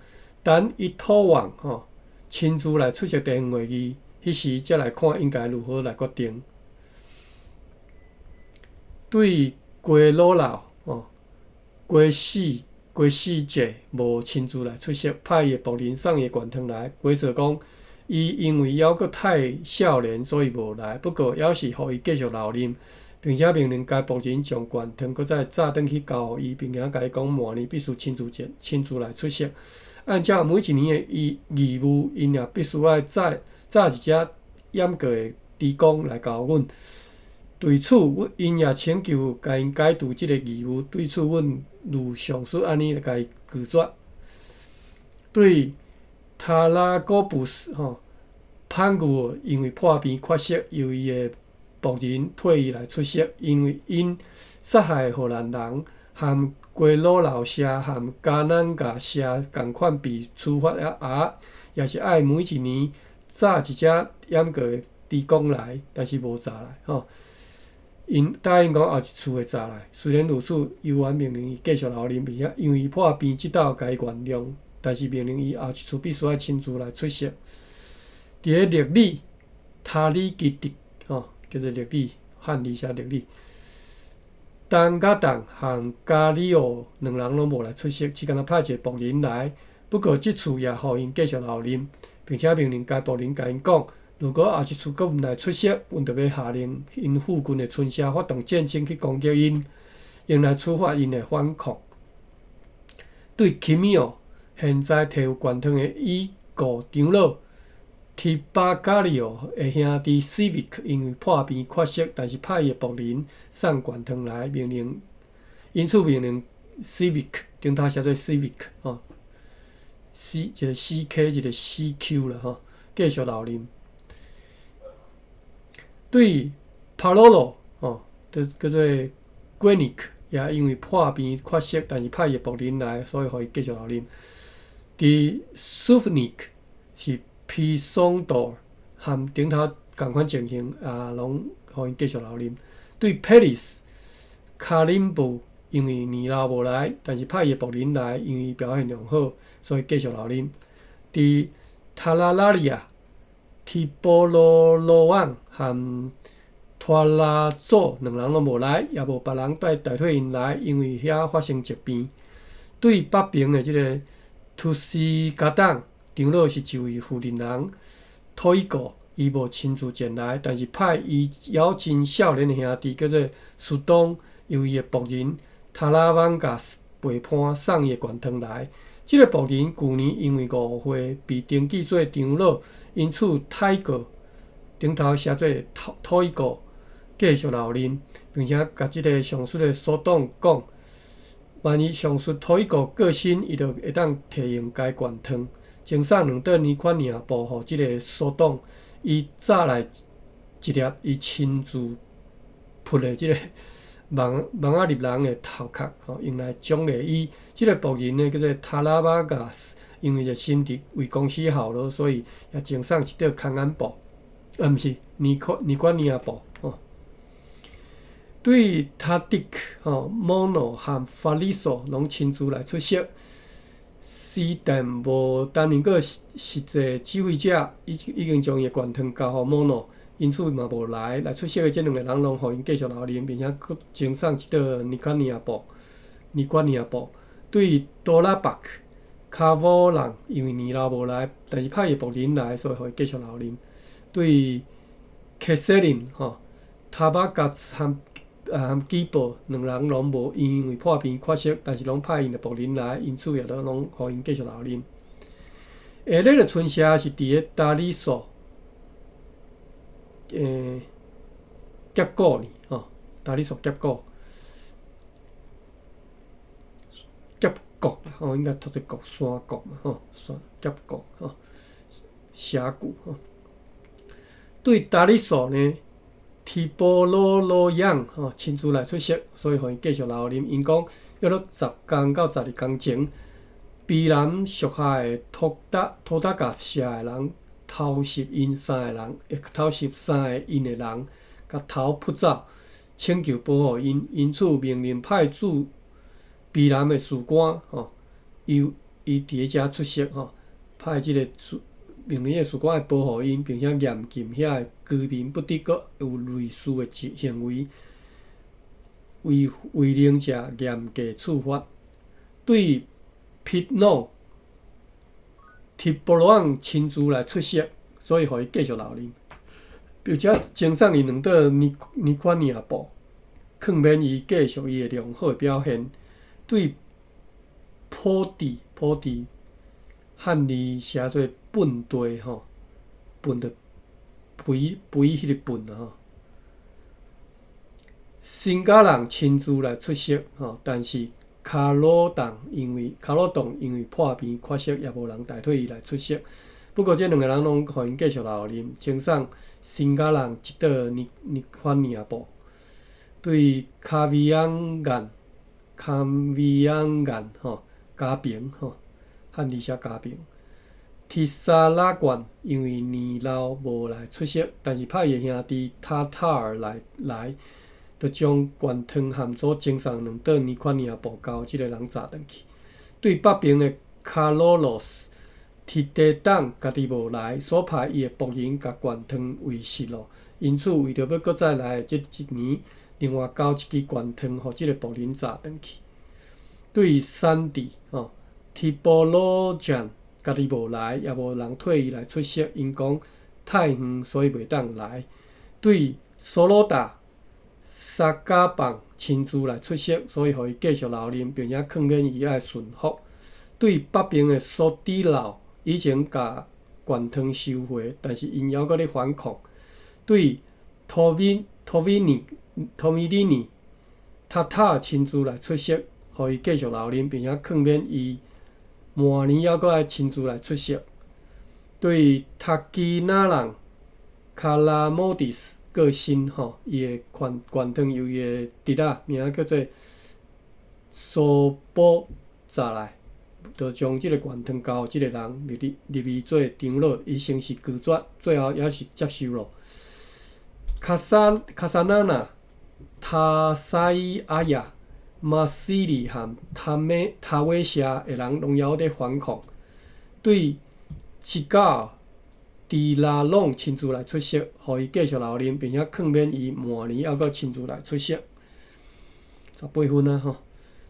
等伊土旺吼親自來出席地方會議，彼時才來看應該如何來決定。對圭魯老吼，圭四圭四節無親自來出席，派伊的僕人送伊的懸糖來。解說講，伊因為猶閣太少年，所以無來。不過，猶是予伊繼續留任，並且命令該僕人將懸糖閣再紮轉去交予伊，並且共伊講，明年必須親自前親自來出席。按照每一年的義義務，𪜶也必須愛紮紮一隻閹過的豬公來交阮。對此，阮𪜶也請求共𪜶解除這个義務。對此，阮如上述按呢來共伊拒絕。對塔拉古布斯吼潘古因為破病缺席，由伊的僕人替伊來出席，因為𪜶殺害荷蘭人和圭魯老社和加南亞社仝款被處罰的鴨，也是愛每一年紮一隻閹過的豬公來，但是無紮來吼。𪜶答應講後一次會紮來。雖然如此，猶原命令伊繼續留任，並且因為伊破病，這道共伊原諒，但是命令伊後一次必須愛親自來出席。佇咧歷里塔里基迪吼，叫做歷里漢字寫歷里，東甲當和加里奧兩人攏無來出席，只干焦派一个僕人來。不過這次也予𪜶繼續留任，並且命令該僕人共𪜶講：如果後一次閣毋來出席，阮就欲下令𪜶附近的村社發動戰爭去攻擊𪜶，用來處罰𪜶的反抗。對奇米奧，現在提有懸糖的已故長老提巴加里奧的兄弟 Civic 因為破病缺席，但是派伊的僕人送懸糖來，命令因此命令 Civic 頂頭寫做 Civic 吼，C 一個 CK 一個 CQ 啦吼，繼續留任。對帕羅羅吼，就叫做 Granic，也因為破病缺席，但是派伊的僕人來，所以予伊繼續留任。佇 Sufnik 是皮松道和頂頭仝款情形，也攏予𪜶繼續留任。對 Paris 卡林布，因為年老無來，但是派伊的僕人來，因為伊表現良好，所以繼續留任。佇塔拉拉利亞、提波羅羅旺和拖拉祖兩人攏無來，也無別人代代替𪜶來，因為遐發生疾病。對北爿的這个圖斯加黨長老是一位負責人，托伊過伊無親自前來，但是派伊猶真少年的兄弟叫做蘇東，由伊的僕人塔拉萬加斯陪伴送伊的懸糖來。這个僕人舊年因為誤會被登記做長老，因此泰過頂頭寫做托托伊過繼續留任，並且共這个上述的蘇東講，萬一上述托伊過過身，伊就會當提用該懸糖，贈送兩頓年款領布予這个蘇東，伊紮來一粒伊親自撲的這个網網仔入人的頭殼，吼，用來獎勵伊。這个僕人呢，叫做塔拉巴加斯，因為熱心佇為公司效勞，所以也贈送一桌空眼布，啊，毋是尼克尼管尼亞布吼。對塔迪克吼、莫諾和法里索攏親自來出席。斯但無擔任過實際指揮者，已經將伊的權杖交予莫諾，因此嘛無來。來出席的這兩個人攏予𪜶繼續留任，並且閣贈送一桌尼卡尼亞布、尼管尼亞布。對多拉巴克、卡沃人，因為年老無來，但是派伊僕人來，所以予伊繼續留任。對克瑟林吼、塔巴加茨和基布兩人攏無因為破病缺席，但是攏派𪜶的僕人來，因此也都攏予𪜶繼續留任。下日的春社是佇咧達里索，峽谷裡吼，達里索峽谷，峽谷吼，應該讀做谷山谷嘛吼，山峽谷吼，峽谷吼。對達里索呢，提波羅羅揚吼親自來出席，所以予𪜶繼續留任。𪜶講約落10工到12工前，卑南屬下的托達托達加社的人偷襲𪜶三個人，偷襲三個𪜶的人，共頭撲走，請求保護𪜶，因此命令派駐卑南的士官吼，伊伊佇咧遮出席吼，派這個士命令的士官來保護𪜶，並且嚴禁遐个居民不得閣有類似的行為，違違令者嚴格處罰。對皮諾提波羅昂親自來出席，所以予伊繼續留任，並且贈送伊兩桌尼尼款尼亞布，勸勉伊繼續伊的良好的表現。對普地普地漢字寫做笨地吼，笨就肥肥彼个笨啊吼。新加人親自來出席吼，但是卡魯洞因為卡魯洞因為破病缺席，也無人代替伊來出席。不過這兩個人攏予𪜶繼續留任，贈送新加人一桌尼尼款尼亞布。對卡維昂岩卡維昂岩吼加平吼，漢字寫加平。提薩拉縣因為年老無來出席，但是派伊兄弟塔塔爾來來，就將懸湯和所贈送兩桌尼款尼亞布交這個人載轉去。對北邊的卡羅羅斯提地黨家己無來，所派伊的僕人共懸湯遺失咯。因此為著欲閣再來這一年，另外交一支懸湯予這個僕人載轉去。對山地吼提波羅將家己無來，也無人替伊來出席，𪜶講太遠，所以袂當來。對索羅達薩嘎邦親自來出席，所以予伊繼續留任，並且勸勉伊愛順服。對北邊的蘇迪老以前共懸湯收回，但是𪜶猶閣咧反抗。對托米托米尼托米里尼塔塔親自來出席，予伊繼續留任，並且勸勉伊明年猶閣愛親自來出席。對塔基納人卡拉莫迪斯過身吼，伊的懸懸湯由伊的侄仔名叫做蘇波扎來，就將這個懸湯交予這個人入入伊做長老，伊先是拒絕，最後也是接受咯。卡薩卡薩納納、塔塞阿亞、馬斯里和塔美塔維社的人攏猶咧反抗，對吉高迪拉朗親自來出席，予伊繼續留任，並且勸勉伊明年猶閣親自來出席。18分啊吼！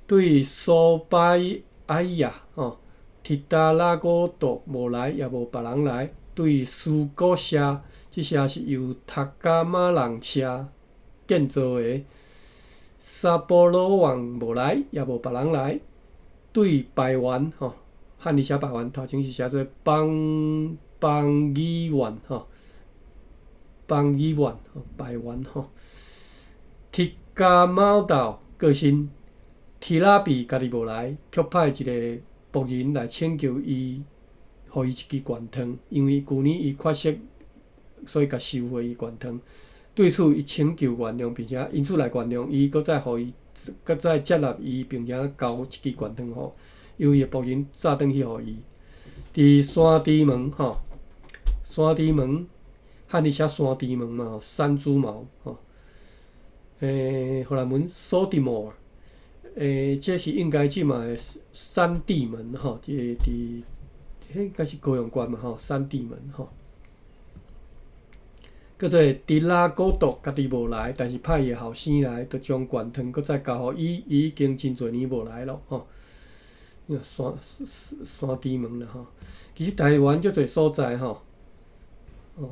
對蘇拜埃亞吼，提達拉古多無來，也無別人來。對蘇古社，這社是由塔加馬人社建造的。沙波羅王無來，也無別人來。對排灣吼，漢字寫排灣，頭前是寫做邦邦議員吼，邦議員排灣吼。提加貓島過身，提拉比家己無來，卻派一个僕人來請求伊，予伊一支懸湯，因為舊年伊缺席，所以共收回伊懸湯。對此，伊請求原諒，並且因此來原諒伊，閣再予伊，閣再接納伊，並且交一支懸湯予由伊的僕人載轉去予伊。佇山豬毛吼，山豬毛，漢語寫山豬毛嘛，山豬毛吼。荷蘭文 Sotimor，這是應該這嘛三地門吼，這個佇彼應該是高雄縣嘛吼，三地門吼。閣做迪拉古多家己無來，但是派伊的後生來，就將懸糖閣再交予伊，伊已經真濟年無來咯吼。山山豬毛啦吼，其實台灣足濟所在吼，哦，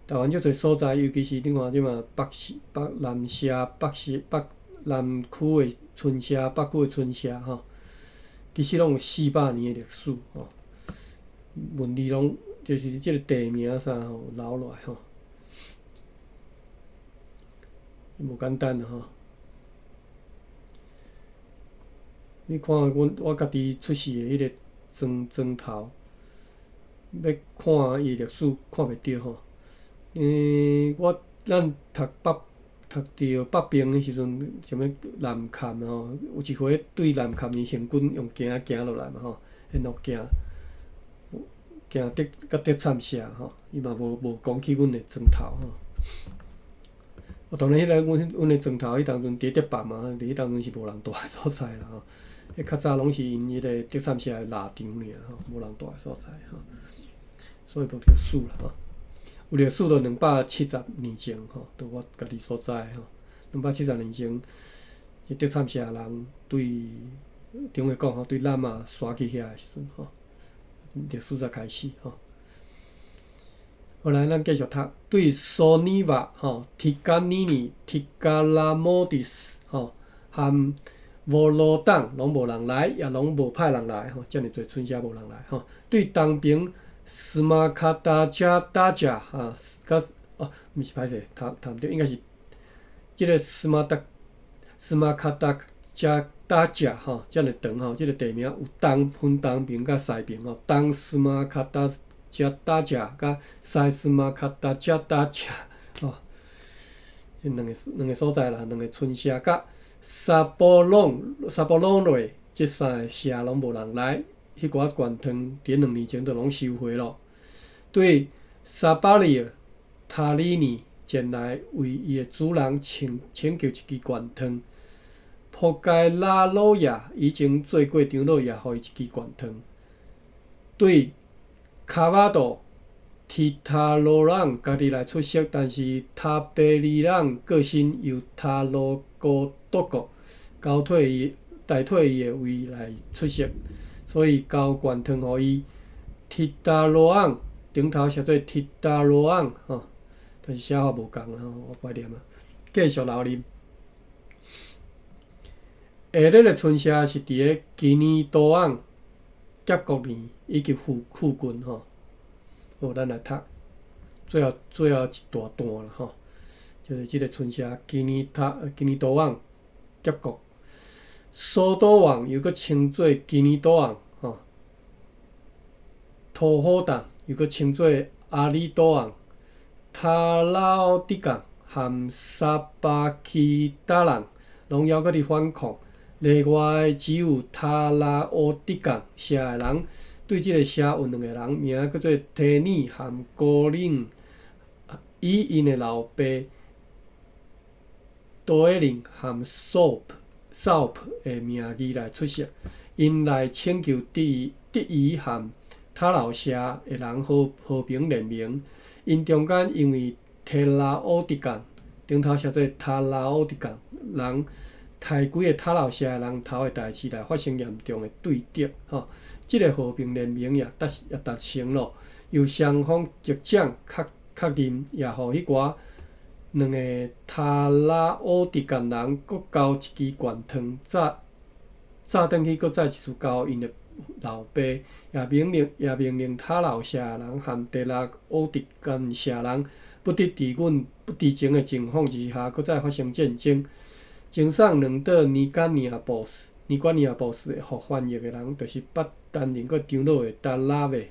台灣足濟所在，尤其是你看這嘛北市、北南社、北市、北南區的村社、北區的村社吼，其實攏有四百年的歷史吼，文字攏就是這个地名啥吼留落來吼，無簡單吼。你看阮我家己出世的彼个莊莊頭，欲看伊歷史看袂著吼。因為我咱讀北讀著北爿的時陣，啥物南崁吼，有一回對南崁伊行軍用行行落來嘛吼，沿路行，行得佮德參社吼，伊嘛無無講去阮的莊頭吼。啊，當然，彼个阮阮的莊頭彼當陣佇德北嘛，佇彼當陣是無人蹛的所在啦吼。彼較早攏是𪜶彼個德參社的獵場爾吼，無人蹛的所在吼，所以無歷史啦吼。有歷史都270年前吼，佇我家己所在吼，兩百七十年前，德參社人對頂話講吼，對喇嘛徙去遐的時陣吼，歷史才開始吼。後來咱繼續讀，對蘇尼瓦吼、提加尼尼、提加拉莫迪斯吼，含無羅黨攏無人來，也攏無派人來吼，遮爾濟村社無人來吼。對東爿斯馬卡達加達加哈，佮哦，毋是歹勢，讀讀毋對，應該是這个斯馬達斯馬卡達加達加吼，遮爾長吼，這个地名有東分東爿佮西爿吼，東斯馬卡達加達加佮西斯馬卡達加達加吼，這兩个兩个所在啦，兩个村社佮沙波朗、沙波朗瑞這三个社攏無人來，彼寡懸糖佇兩年前就攏收回咯。對沙巴里爾塔里尼前來為伊的主人請請求一支懸糖，普蓋拉魯亞以前做過長老，也予伊一支懸糖。對卡瓦多提塔羅朗家己來出席，但是塔貝里朗過身，由塔羅哥多國交替伊代替伊的位來出席，所以交懸糖予伊。提達羅昂頂頭寫做提達羅昂吼，但是寫法無仝吼，我不愛念啊。繼續留念。下日的村社是佇个基尼多昂峽谷裡以及附附近吼。好，咱來讀最後最後一大段啦吼，就是這个村社基尼塔基尼多昂峽谷。蘇多王又閣稱做基尼多昂吼，托火黨又閣稱做阿里多昂、塔拉奧迪港含沙巴基達人，攏猶閣佇反抗。例外只有塔拉奧迪港社的人，對這个社有兩个人，名叫做提尼含高林，以𪜶的老爸多埃林含索普。索普的名義來出席，𪜶來請求德德伊含塔老社的人和和平聯盟。𪜶中間因為提拉奧迪港頂頭寫做塔拉奧迪港人，刣幾个塔老社的人頭的代誌來發生嚴重的對立。吼，這个和平聯盟也達也達成咯，由雙方酋長確確認，也予彼寡兩个塔拉奧迪港人閣交一支懸糖，早早轉去閣再一次交𪜶的老爸，也命令也命令塔老社的人含提拉奧迪港社人，不得佇阮不知情的情況之下，閣再發生戰爭。前送兩島尼加尼亞布斯、尼瓜尼亞布斯予翻譯的人，就是捌擔任過長老的達拉維，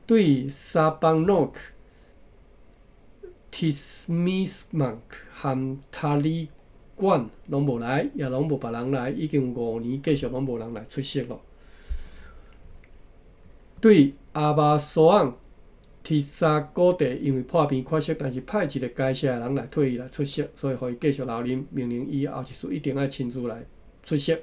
對沙邦諾克、提斯米斯曼克含塔里管攏無來，也攏無別人來，已經五年繼續攏無人來出席咯。對阿巴索昂提薩古帝因為破病缺席，但是派一个該社的人來替伊來出席，所以予伊繼續留任，命令伊後一次一定愛親自來出席。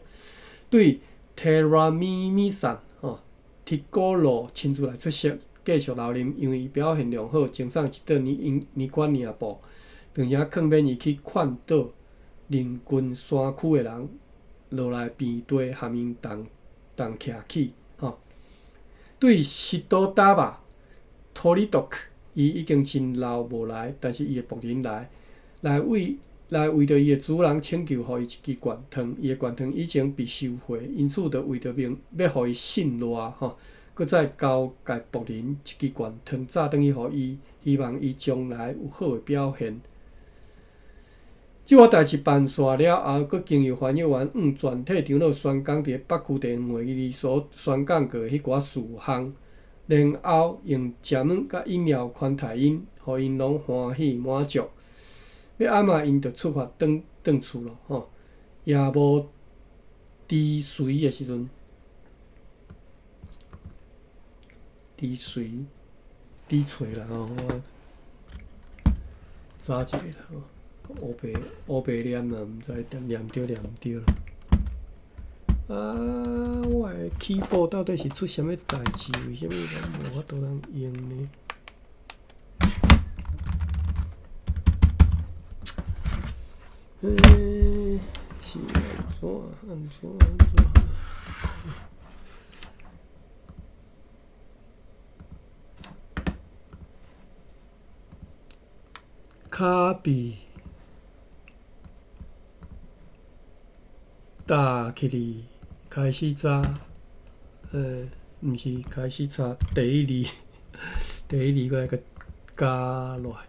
對提拉米米散吼提古魯親自來出席，繼續留任，因為伊表現良好，贈送一桌年年冠領布，並且勸勉伊去勸導鄰近山區的人落來平地，含𪜶同同徛起吼。對西多達巴托里多克，伊已經真老無來，但是伊的僕人來，來為來為著伊的主人請求，予伊一支罐湯。伊的罐湯以前被收回，因此就為著免欲予伊信賴吼，閣再交代僕人一支罐湯，早轉去予伊，希望伊將來有好的表現。這寡代誌辦煞了後，閣經由翻譯員向全體長老宣講佇北區地方會議所宣講過的彼寡事項，然後用食物佮飲料款待𪜶，予𪜶攏歡喜滿足。欲暗仔，𪜶就出發轉轉厝囉吼。夜無豬隨的時陣，豬隨豬揣啦吼，我查一下啦吼。烏白烏白念啦，毋知念對念毋對啦。啊，我的 keyboard 到底是出啥物代誌？為啥物攏無法度通用呢？欸，是按怎按怎按怎？卡比打起哩，開始查，毋是開始查第一字，第一字閣愛閣加落來，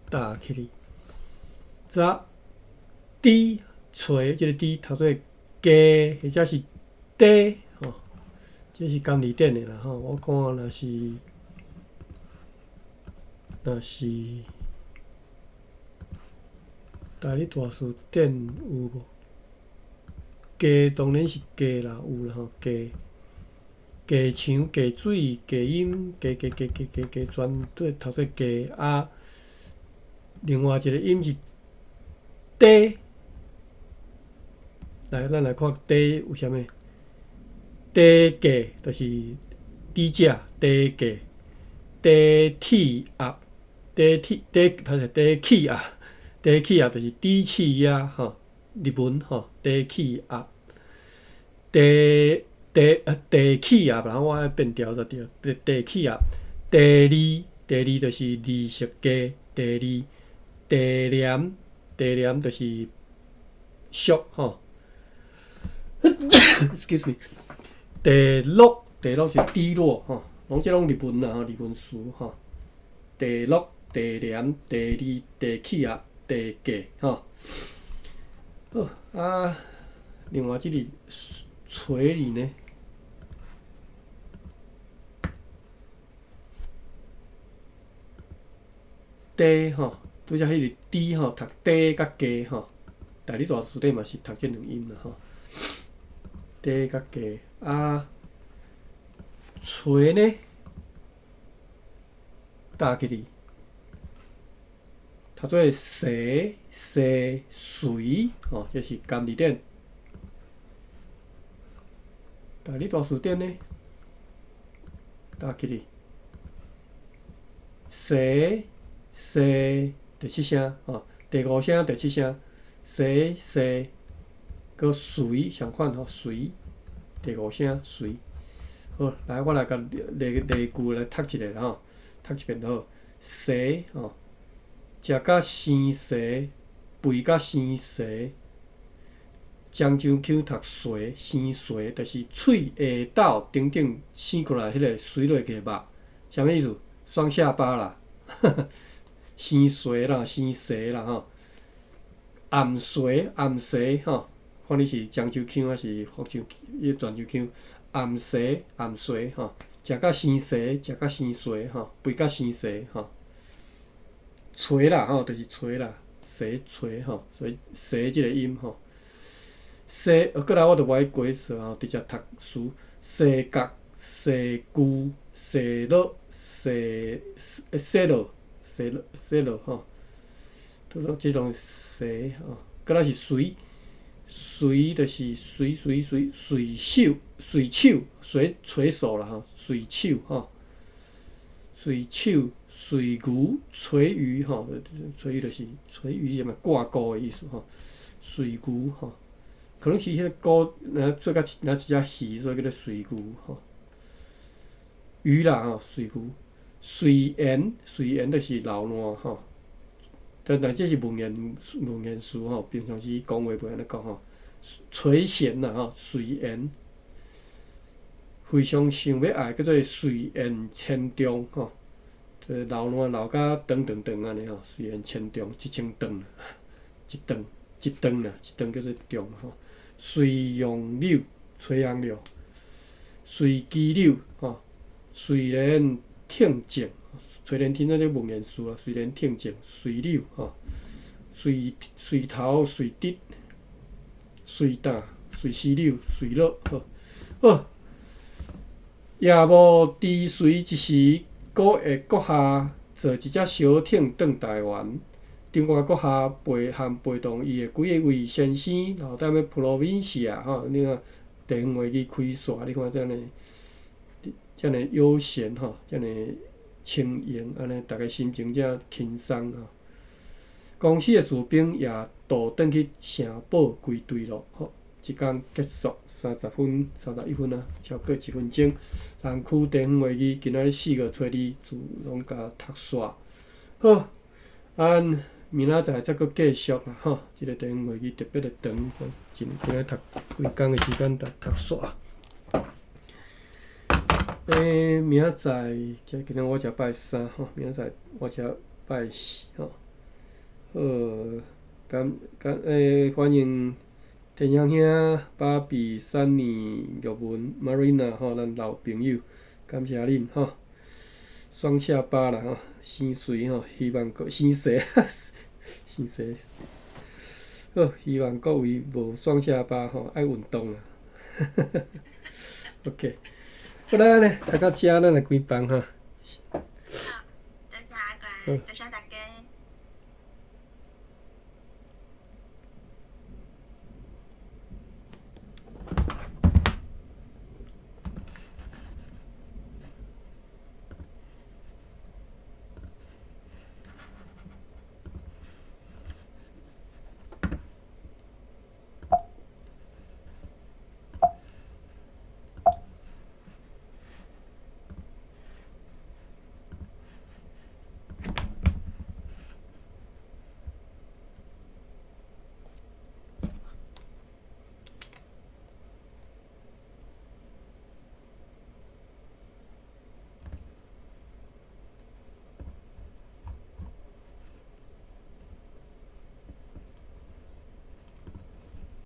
打起哩，查豬揣這个豬讀做雞或者是地吼，這是監字典的啦吼，我看若是若是台語大辭典有無？雞當然是雞啦，有啦吼，雞雞腸、雞水、雞音、雞雞雞雞雞雞全都讀做雞啊。另外一个音是地，來，咱來看地有啥物？地價就是低價，地價、低氣壓、低氣低，歹勢低氣壓、低氣壓就是低氣壓吼，日文吼，低氣壓、低低低氣壓，然後我愛變調才對，低低氣壓、低利低利就是利息低，低利、低廉低廉就是俗吼。Excuse me，低落低落是低落吼，攏這攏日文啦吼，日文詞吼。低落、低廉、低利、低氣壓、低價吼。好啊，另外這個揣字呢？低吼，拄才彼個低吼，讀低佮低吼，台語大辭典嘛是讀這兩音啦吼。低佮低啊，揣呢？打起哩，讀做西西隨吼，這是監字典。台語大辭典呢？打起哩，西西第七聲吼，第五聲第七聲，西西閣隨仝款吼，隨第五聲隨。好，來我來共例例句來讀一下吼，讀一遍就好。西吼，食甲生踅，肥甲生踅。漳州腔讀踅，生踅就是喙下斗頂頂生出來彼个垂落去的肉，啥物意思？雙下巴啦，生踅啦，生踅啦吼。暗踅暗踅吼，看你是漳州腔抑是福州伊泉州腔。暗踅暗踅吼，食甲生踅，食甲生踅吼，肥甲生踅吼。揣啦吼，就是揣啦，踅揣吼，所以踅這个音吼。西，閣來我就無愛解釋吼，直接讀詞。西角踅龜、踅落、踅踅落、踅落、踅落吼，拄說這種踅吼，閣來是隨，隨就是隨隨隨隨手、隨手、隨隨手啦吼，隨手吼，隨手、隨魚、垂魚吼，垂魚就是垂魚，啥物掛鈎的意思吼，垂魚吼，可能是彼個鈎，若做甲若一隻魚，所以叫做垂魚吼。魚啦吼，垂魚，垂涎，垂涎就是流瀾吼。但但這是文言詞吼，平常時講話袂按呢講吼。垂涎啦吼，垂涎，非常想欲愛叫做垂涎千丈吼，這流瀾流甲長長長按呢吼，垂涎千丈，1000段，一段一段啦，一段叫做丈吼。垂楊柳，垂楊柳，垂枝柳吼，垂簾聽政，垂簾聽政這文言詞啊，垂簾聽政，垂柳吼，垂垂頭垂直，垂擔，垂絲柳，垂落吼，好。夜幕低垂之時，古會閣下坐一隻小艇轉台灣。長官閣下陪含陪同伊的幾位先生，留踮咧 Provincia 吼，你看地方會議開煞，你看遮爾遮爾悠閒吼，遮爾輕盈，按呢逐家心情遮輕鬆吼。公司的士兵也倒轉去城堡歸隊咯，吼。一工結束30分31分啊，超過一分鐘。南區地方會議今仔日4月初2就攏共讀煞。好，咱明仔載再閣繼續啦，吼。這个地方會議特別的長，今今仔讀規工的時間讀讀煞。明仔載，今日我才拜三吼，明仔載我才拜四吼。好，感感歡迎田陽兄、芭比、珊妮、玉文、Marina 吼，咱老朋友，感謝恁吼。雙下巴啦吼，生媠吼，希望各生勢，生勢。好，希望各位無雙下巴吼，愛運動啊。OK，好啦，呢讀到遮，咱來關房哈。好，多謝阿關，多謝大家。